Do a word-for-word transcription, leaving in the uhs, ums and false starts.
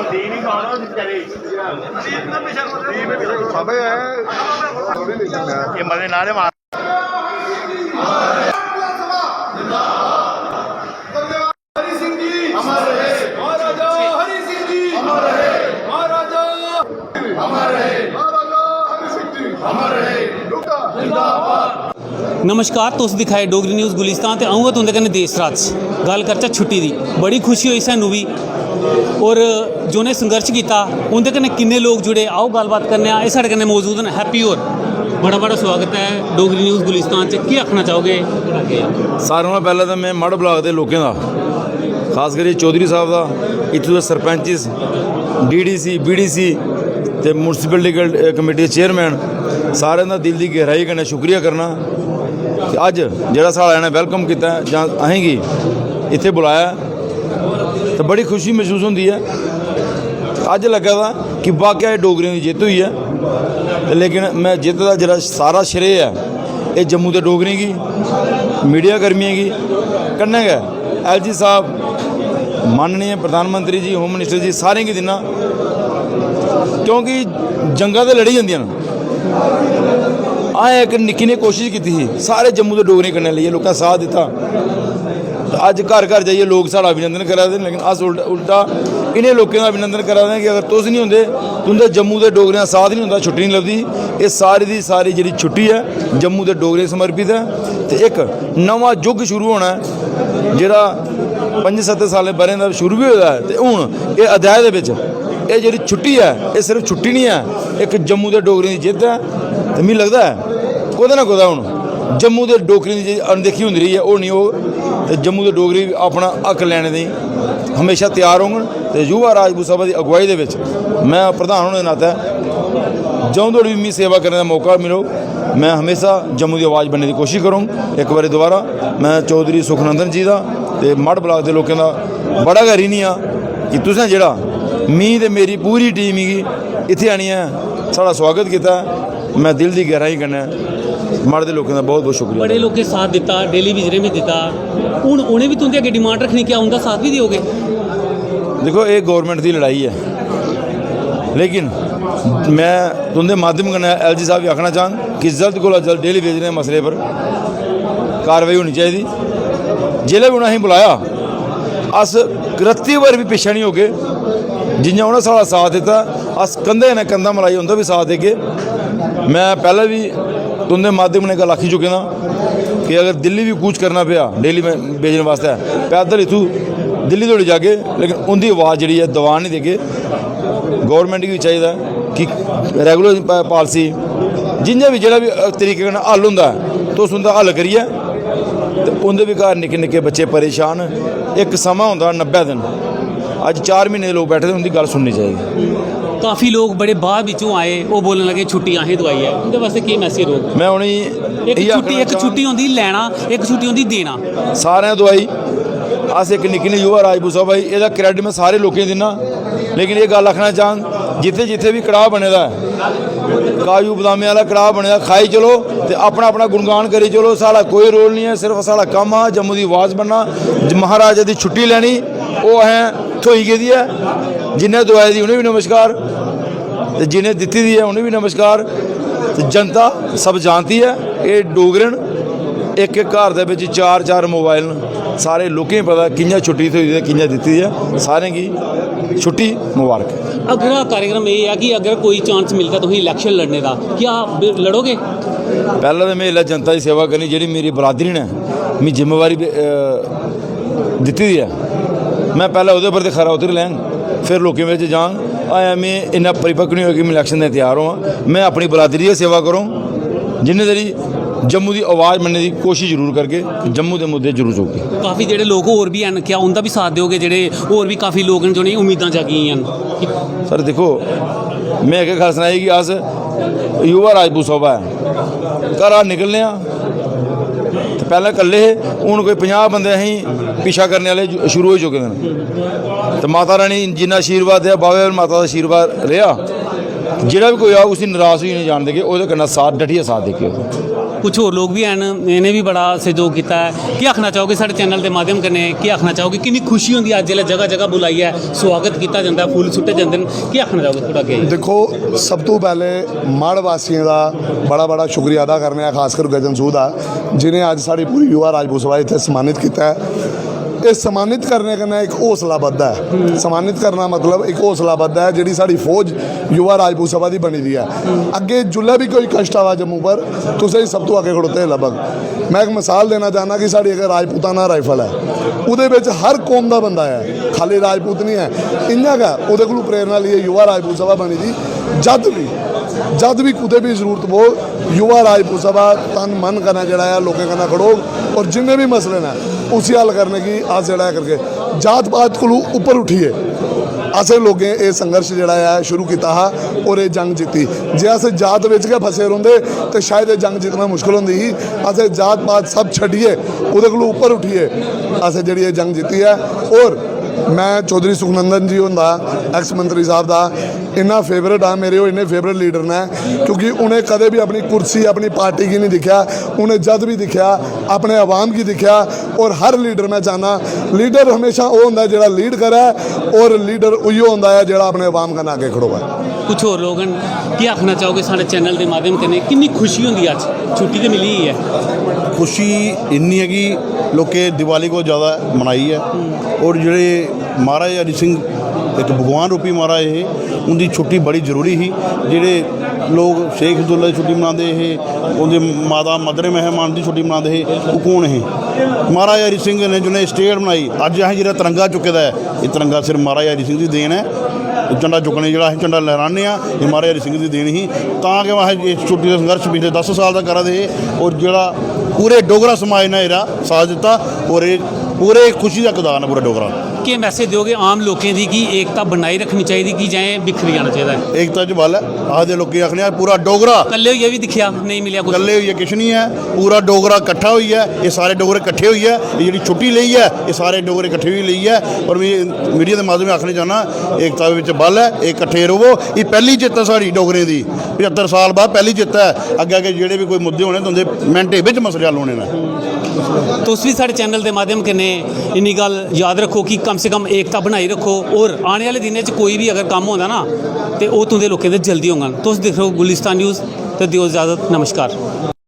ये मजे नारे मार। हरि सिंह जी अमर रहे। महाराजा हरि सिंह जी अमर रहे। महाराजा अमर रहे। महाराजा हरि सिंह जी अमर रहे। जिंदाबाद। नमस्कार, तुस दिक्खा दे डोगरी न्यूज़ गुलिस्तान ते अ'ऊं आं तुं'दे कन्नै देश राज। गल्ल करचै छुट्टी दी, बड़ी खुशी होई सानू बी। और जि'नें संघर्ष कीता, उं'दे कन्नै किन्ने लोक जुड़े, आओ गल्लबात करने आं। एह् साढ़े कन्नै मौजूद न हैप्पी होर। बड़ा बड़ा स्वागत ऐ डोगरी न्यूज़ गुलिस्तान च, केह् आखना चाहोगे? सारें कोला पैह्लें ते में मढ़ ब्लाक दे लोकें दा, खास करियै चौधरी साहब दा, इत्थूं दे सरपैंचिस, डीडीसी, बीडीसी ते म्युनिसिपैलिटी कमेटी दे चेयरमैन, सारें दा दिल दी गैहराई कन्नै शुक्रिया करना। ते अज्ज जेह्ड़ा साढ़ा इ'नें वैलकम कीता ऐ जां असेंगी इत्थै बुलाया ऐ, ते बड़ी खुशी मसूस होंदी ऐ। अज्ज लग्गा दा कि वाकई एह् डोगरें दी जित्त होई ऐ, ते लेकिन में जित्त दा जेह्ड़ा सारा श्रेय ऐ, एह् जम्मू दे डोगरें गी, मीडिया कर्मियें गी, कन्नै गै एलजी साहब, माननीय प्रधानमंत्री जी, होम मिनिस्टर जी, सारें गी दिन्ना, क्योंकि जंगां ते लड़ी जंदियां न। असें इक निक्की नेही कोशिश कीती ही, सारे जम्मू दे डोगरें कन्नै लेइयै लोकें साथ दित्ता। अज्ज घर घर जाइयै लोक साढ़ा अभिनंदन करा दे न, लेकिन अस उल्टा उल्टा इ'नें लोकें दा अभिनंदन करा दे आं कि अगर तुस निं होंदे, तुं'दे जम्मू दे डोगरें दा साथ निं होंदा, छुट्टी निं लभदी। एह् सारी दी सारी जेह्ड़ी छुट्टी ऐ, जम्मू दे डोगरें गी समर्पित ऐ। ते इक नमां युग शुरू होना ऐ, जेह्ड़ा पंजी सत्तें सालें ब'रें दा शुरू बी होए दा ऐ, ते हून एह् अध्याय दे बिच एह् जेह्ड़ी छुट्टी ऐ, एह् सिर्फ छुट्टी निं ऐ, इक जम्मू दे डोगरें दी जिद्द ऐ। ते मिगी लगदा ऐ, कुतै ना कुतै हून जम्मू दे डोगरें दी जेह्ड़ी अनदेखी होंदी रेही ऐ, ओह् निं होग। ते जम्मू दे डोगरे बी अपना हक लैने ताईं म्हेशां त्यार होङन। ते युवा राजपूत सभा दी अगुवाई दे बिच में प्रधान होने दे नातै जदूं धोड़ी बी मिगी सेवा करने दा मौका मिलग, में म्हेशां जम्मू दी अवाज बनने दी कोशश करङ। इक बारी दोबारा में चौधरी सुखनंदन जी दा ते मढ़ ब्लाक दे लोकें दा बड़ा गै ऋणी आं कि तुसें जेह्ड़ा मी ते मेरी पूरी टीम गी इत्थै आनियै साढ़ा सोआगत कीता ऐ। में दिल दी गैहराई कन्नै मढ़ दे लोकें दा बहुत बहुत शुक्रिया बड़े करना। लोकें साथ दित्ता, डेली विजरें बी दित्ता, हून उ'नें बी तुं'दे अग्गें डिमांड रक्खनी, क्या उं'दा साथ बी देओगे? दिक्खो, एह् गौरमैंट दी लड़ाई ऐ, लेकिन में तुं'दे माध्यम कन्नै एलजी साहब गी आखना चाह्ङ कि जल्द कोला जल्द डेली वेज दे मसले पर कार्रवाई होनी चाहिदी। जिसलै बी उ'नें असेंगी बुलाया, अस रत्ती भर बी पिच्छें निं होगे। जि'यां उ'नें साढ़ा साथ दित्ता, अस कंधे कन्नै कंधा मलाइयै उं'दा बी साथ देगे। में पैह्लें बी तुं'दे माध्यम कन्नै गल्ल आखी चुके दा कि अगर दिल्ली बी कूच करना पेआ डेली वे-, वेजन बास्तै, पैदल इत्थूं दिल्ली धोड़ी जागे, लेकिन उं'दी अवाज जेह्ड़ी ऐ दबान निं देगे। गौरमैंट गी बी चाहिदा ऐ कि रेगुलर पा-, पालसी जि'यां बी जेह्ड़ा बी तरीके कन्नै हल होंदा ऐ, तुस उं'दा हल करियै ते उं'दे बी घर निक्के निक्के बच्चे परेशान। इक समां होंदा नब्बै दिन, अज्ज चार म्हीने दे लोक बैठे दे, उं'दी गल्ल सुननी चाहिदी। काफी लोक बड़े बाहर बिच्चों आए, ओह् बोलन लगे छुट्टी असें दोआई ऐ, उं'दे वास्तै केह् मैसेज रौह्ग? में उ'नेंगी इक इ'यै छुट्टी आखना इक चाह्ङ, छुट्टी होंदी लैना, इक छुट्टी होंदी देना। सारें गी दोआई, अस इक निक्की नेही युवा राजपूत सभा ही, एह्दा क्रेडिट में सारे लोकें गी दिन्ना, लेकिन एह् गल्ल आखना चाह्ङ, जित्थै जित्थै बी कड़ाह् बने दा ऐ, काजू बदामें आह्ला कड़ाह् बने दा, खाई चलो ते अपना अपना गुणगान करी चलो। साढ़ा कोई रोल निं ऐ, सिर्फ साढ़ा कम्म हा जम्मू दी अवाज बनना, ज-, महाराजा दी छुट्टी लैनी, ओह् असें थ्होई गेदी ऐ। जिन्नै दोआई दी उ'नें बी नमस्कार, ते जिन्नै दित्ती दी ऐ उ'नें बी नमस्कार। ते जनता सब जानती ऐ, एह् डोगरे न। इक इक घर दे बिच चार चार मोबाइल न। सारे लोकें गी पता कि'यां छुट्टी थ्होई दी ते कि'यां दित्ती दी ऐ। सारें गी छुट्टी मुबारक। अगला कार्यक्रम एह् ऐ कि अगर कोई चांस मिलदा तुसें इलेक्शन लड़ने दा, क्या ब-, लड़ोगे? पैह्लें ते में इसलै जनता दी सेवा करनी, जेह्ड़ी मेरी बरादरी ने मी जिम्मेवारी बे-, अ, दित्ती दी ऐ, में पैह्लें ओह्दे पर ते खरा उतरी लैङ, फिर लोकें बिच जाङ। अजें में इन्ना परिपक्व निं होआ कि में इलेक्शन दे त्यार होआं। में अपनी बरादरी दी सेवा करङ, जिन्ने धोड़ी जम्मू दी अवाज बनने दी कोशश जरूर करगे, जम्मू दे मुद्दे जरूर चुकगे। काफी जेह्ड़े लोक होर बी हैन, क्या उं'दा बी साथ देओगे? जेह्ड़े होर बी काफी लोक न जि'नेंगी उम्मीदां जागी दियां न। सर दिक्खो, में इक गल्ल सनाई कि अस युवा राजपूत सभा ऐ, घरा निकलने आं ते पैह्लें कल्ले हे, हून कोई पंजाह् बंदे असेंगी पिच्छा करने आह्ले जु-, शुरू होई चुके दे न। ते माता रानी जिन्ना आशीर्वाद देआ, बाबे होर माता दा आशीर्वाद रेहा, जेह्ड़ा बी कोई आग उसी नराश होई निं जान देगे, ओह्दे कन्नै साथ, डटियै साथ देगे। कुछ होर लोक बी हैन, इ'नें बी बड़ा सैह्योग कीता ऐ। केह् आखना चाहोगे साढ़े चैनल दे माध्यम कन्नै, केह् आखना चाहोगे, किन्नी खुशी होंदी ऐ अज्ज जेल्लै जगह जगह बुलाइयै स्वागत कीता जंदा ऐ, फुल्ल सुट्टे जंदे न, केह् आखना चाहोगे थोह्ड़ा अग्गें? दिक्खो, सब तू पैह्ले माड़ वासियें दा बड़ा बड़ा शुक्रिया अदा करने आं, खासकर गजन सूह दा, जि'नें अज्ज साढ़ी पूरी युवा राजपूत सभा इत्थै सम्मानित कीता ऐ। एह् सम्मानित करने कन्नै इक हौसला बधदा ऐ। सम्मानित करना मतलब इक हौसला बधदा ऐ, जेह्ड़ी साढ़ी फौज युवा राजपूत सभा दी बनी दी ऐ। अग्गें जुल्लै बी कोई कश्ट आवा जम्मू पर, तुसेंगी सब तू अग्गें खड़ोते दे लब्भग। में इक मसाल देना चाह्न्नां कि साढ़ी इक राजपूताना राइफल ऐ, ओह्दे बिच हर कौम दा बंदा ऐ, खाली राजपूत निं ऐ। इ'यां गै ओह्दे कोलू प्रेरणा लेइयै युवा राजपूत सभा बनी दी। जद बी जद बी कुतै बी जरूरत पौग, युवा राजपूत सभा तन मन कन्नै जेह्ड़ा ऐ लोकें कन्नै खड़ोग और जिन्ने बी मसले न उसी हल करने गी अस जेह्ड़ा ऐ करगे। जात पात कोलू उप्पर उट्ठियै असें लोकें एह् संघर्ष जेह्ड़ा ऐ शुरू कीता हा और एह् जंग जित्ती। जे अस जात बिच गै फसे रौंह्दे ते शायद एह् जंग जित्तना मुश्कल होंदी ही। असें जात पात सब छड्डियै ओह्दे कोलू उप्पर उट्ठियै असें जेह्ड़ी एह् जंग जित्ती ऐ। और में चौधरी सुखनंदन जी हुंदा, एक्स मंत्री साहब दा, इन्ना फेवरेट आं, मेरे ओह् इन्ने फेवरेट लीडर न, क्योंकि उ'नें कदें बी अपनी कुर्सी, अपनी पार्टी गी निं दिक्खेआ। उ'नें जद बी दिक्खेआ, अपने अवाम गी दिक्खेआ। और हर लीडर, में चाह्न्नां, लीडर हमेशा ओह् होंदा ऐ जेह्ड़ा लीड करै, और लीडर उ'ऐ होंदा ऐ जेह्ड़ा अपने अवाम कन्नै अग्गें खड़ोऐ। कुछ होर लोक न, केह् आखना चाहोगे साढ़े चैनल दे माध्यम कन्नै, किन्नी खुशी होंदी ऐ अज्ज? छुट्टी ते मिली गै ऐ। खुशी इन्नी ऐ कि लोकें दिवाली कोला ज़्यादा मनाई ऐ। और जेह्ड़े महाराज हरि सिंह इक भगवान रूपी महाराज हे, उं'दी छुट्टी बड़ी जरूरी ही। जेह्ड़े लोक शेख अब्दुल्ला दी छुट्टी मनांदे हे, उं'दी माता मदरे मेहमान दी छुट्टी मनांदे हे, ओह् कौन हे? महाराज हरि सिंह ने जि'नें स्टेट बनाई, अज्ज असें जेह्ड़ा तिरंगा चुक्के दा ऐ, एह् तिरंगा सिर्फ महाराज हरि सिंह दी देन ऐ। झंडा चुक्कने, जेह्ड़ा असें झंडा लहराने आं, एह् महाराज हरि सिंह दी देन ही। तां गै असें इस छुट्टी दा संघर्ष पिछले दस साल दा करा दे हे। और जेह्ड़ा पूरे डोगरा समाज ने एह्दा साथ दित्ता और एह् पूरे खुशी दा कदार न पूरा डोगरा। केह् मैसेज देओगे आम लोकें दी कि एकता बनाई रक्खनी चाहिदी कि जां बिखरी जाना चाहिदा ऐ? एकता च बल ऐ। आखदे लोकें आखने आं पूरा डोगरा कल्ले होइयै बी दिक्खेआ, नेईं मिलेआ कुछ। कल्ले होइयै किश निं ऐ। पूरा डोगरा कट्ठा होइयै, एह् सारे डोगरे कट्ठे होइयै, एह् जेह्ड़ी छुट्टी लेई ऐ, एह् सारे डोगरे कट्ठे होई लेई ऐ। और में मीडिया दे माध्यम आखना चाह्न्नां, एकता बिच बल ऐ, एह् कट्ठे र'वो। एह् पैह्ली जित्त ऐ साढ़ी डोगरें दी, पचत्तर साल बाद पैह्ली जित्त ऐ। अग्गें अग्गें जेह्ड़े बी कोई मुद्दे होने, तुं'दे मिंटें बिच मसले हल होने न। तुस बी साढ़े चैनल दे माध्यम कन्नै इन्नी गल्ल याद रक्खो कि कम से कम एकता बनाई रक्खो, और आने आह्ले दिनें च कोई बी अगर कम्म होंदा ना, ते ओह् तुं'दे लोकें दे जल्दी होङन। तुस दिक्खो गुलिस्तान न्यूज़, ते देओ इजाज़त। नमस्कार।